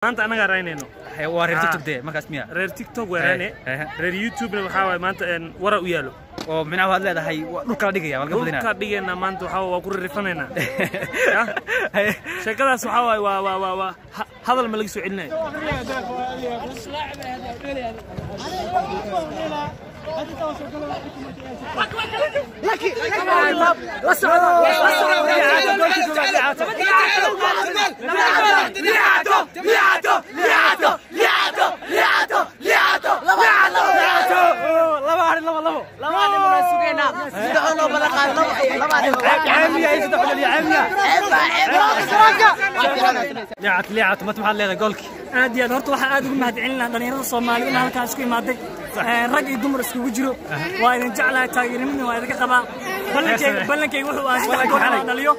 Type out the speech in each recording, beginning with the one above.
Maanta anagaa raynayno. Waa reer TikTok dee markaas miya? Reer TikTok waa rayne, reer YouTubena waxaa waaye maanta wara u yaalo oo micnaha waxaad leedahay waa dhulka la dhigaya, waa laga badinaa. Dhulka dhigaynaa maanta, waxaa waa ku ririfanaynaa. Sheekadaas waxaa waaye waa hadal ma laga soo celinayo. Liicad liicad mat, maxaad leedahay goolkii? Aad iyo aad horta waxaa aad ugu mahadcelin lahaa dhalinyarada Soomaalida in halkaas isku imaaday, rag iyo dumar iskugu jiro. Waa idin jeclahay, taageernimadina waa idinka qabaa. Ballankayga wuxuu ahaa 3 gool inaan dhaliyo,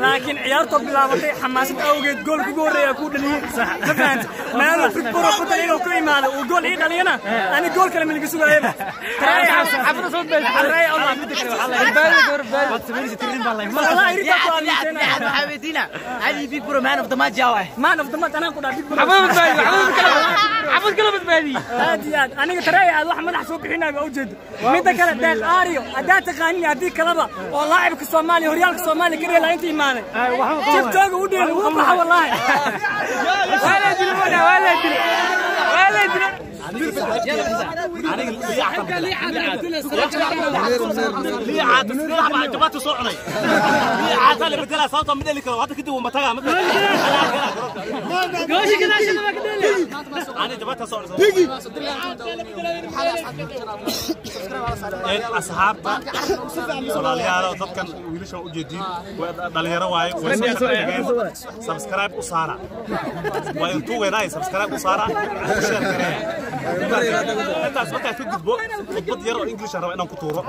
laakiin ciyaartoo bilaabatay xamaasad awgeed goolka ugu horreeya kuu dhaliyey, ma fahanta? Maadaama Big Bro bedel inuu ku imaado uu gool ii dhaliyana, ani gool kale ma laga sugayaba. Man of the match anaan ku dhaha Big Bro. Aad iyo aad aniga tareey aad wax madax soo bixinayo baa ujeedo. Midda kale Deeq Aariyo haddaad taqaanin, haddii kaleba oo laacibka Soomaaliya horyaalka Soomaaliya ka dheela inta imaaday TikTok u dheelay wuu baxa wallaahi. Asxaabta walaalayaal, dadkan wiilashan u jeediin dhalinyaro waaye, way soo shaqeeyeen. Subscribe u saara, waa intuu weenaay. Subscribe u saara, u share gareeya. Intaas markaa ka gudbo, khudbad yar oo English aan raba inaan ku tuuro.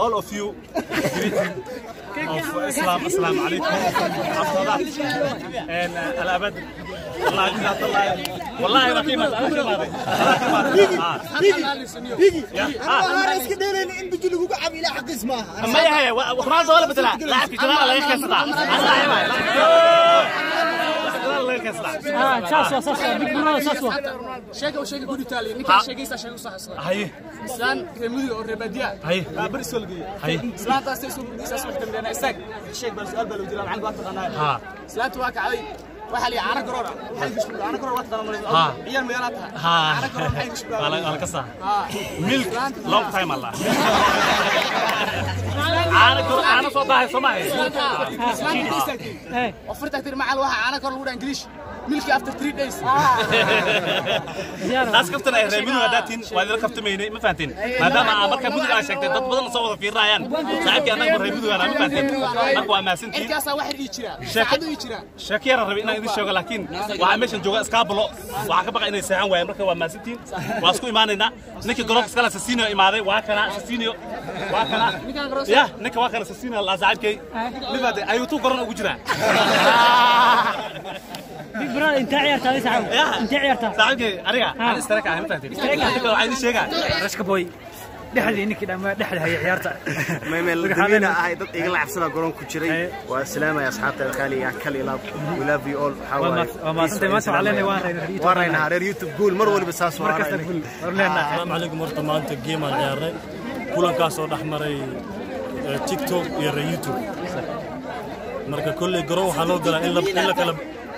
All of you, greeting of Islam, assalamu alaikum. After that, and الأبد والله والله ما قيمة أنا كما بيجي أنا iska dheelayna in biji lagugu cabo ilaa xaqiis maaha. ما هي رونالدو ولا بدلا لاعب في جلال الله يكسر الله يكسر. Saas waa Big Bro, saas waa. Sheega sheega guri taaliya ninka sheegaysa, sheega sax isla. Haye. Islaan reer mudug oo reer baadiya. Haye. Bari soo lageeyay. Haye. Islaantaas soo gudaysa wax dambeena istaag sheeg bal su'aal baa loo jiraa, macallin waa taqaanaa. Ha. Islaantu waa kacday, waxa la caana garoor waxay ku shubtaa caana garoor, waa taqaanaa? Ha. Ciyaar magaalada tahay. Ha. Caana garoor maxay ku shubtaa? Wala kasa milk long time Allah caana garoor caana soo daahay soo maahay. Islaantu istaagtay oo farta tir macal waxa caana garoor lagu dhaa English milki after 3 days. Taas kaftan ay reer mudug hadaatiin waa idila kaftamaynay, ma fahanteen? Maadaama aa marka mudug aa sheegtay dad badan soo wada fiirinayaan saaxiibkii annaga reer mudug ma fahanteen? Marka waa mahadsantihiin. Erkaasaa wax ii jira, saacado ii jira. Sheeko yaraan rabay inaan idin sheego, laakiin waxaa meeshan jooga iskaabalo, waxaa ka baqa inay seexan waayeen. Marka waa mahadsantihiin, waa isku imaanaynaa. Ninkii garoonka iskala Sasinio imaaday, waa kana Sasinio, waa kana ya ninka, waa kana Sasinio laa saaxiibkay, ma fahanteen? Ayuu tuu garoon ugu jiraa. Big Bro intee ciyaartaa adiga saaxiib? Intee ciyaartaa? Saaxiibkay aniga aan istareek ahay, ma fahanteen? Ninka waxaa idin sheegaa Rashka Boy dhexdii ninkii dhammaa dhexda hayay ciyaarta. Maymeel damiina ahay, dad iga lacabsana garoon ku jiray. Waa salaamaya asxaabta qaaliga, kal ilaab, we love you all. Waxaa waaye waa maasantay. Maanta waxaa leenahay waan raynaa reer YouTube. Waan raynaa reer YouTube, guul mar waliba saas waa mar kasta guul war leenahay. Asalaamu calaykum. Horta maanta game aan ciyaarnay, kulankaas oo dhex maray TikTok iyo reer YouTube. Marka kolley garoon waxaa loo galaa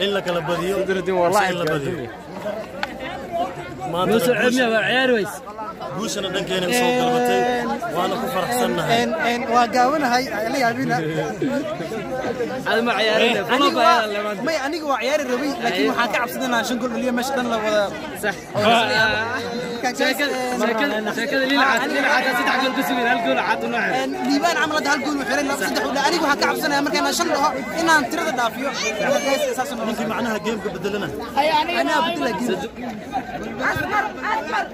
in la kala badiyo mise in la badiyo. Guushana dhankeena soo galbatay, waana ku faraxsannahay. Waa gaawanahay la yaabina. May aniga waa ciyaari rabay, laakiin waxaan ka cabsaday inaan 5 gool dhaliyo meesha dhan la wada. Liibaan camal hadda 1 gool uu xiray, 2 3 uu aniga waxaan ka cabsanaya markaan 5 dhaho inaan tirada dhaafiyo. Ninkii macnaha geemka bedelana anaa bedela game. أسمر أسمر.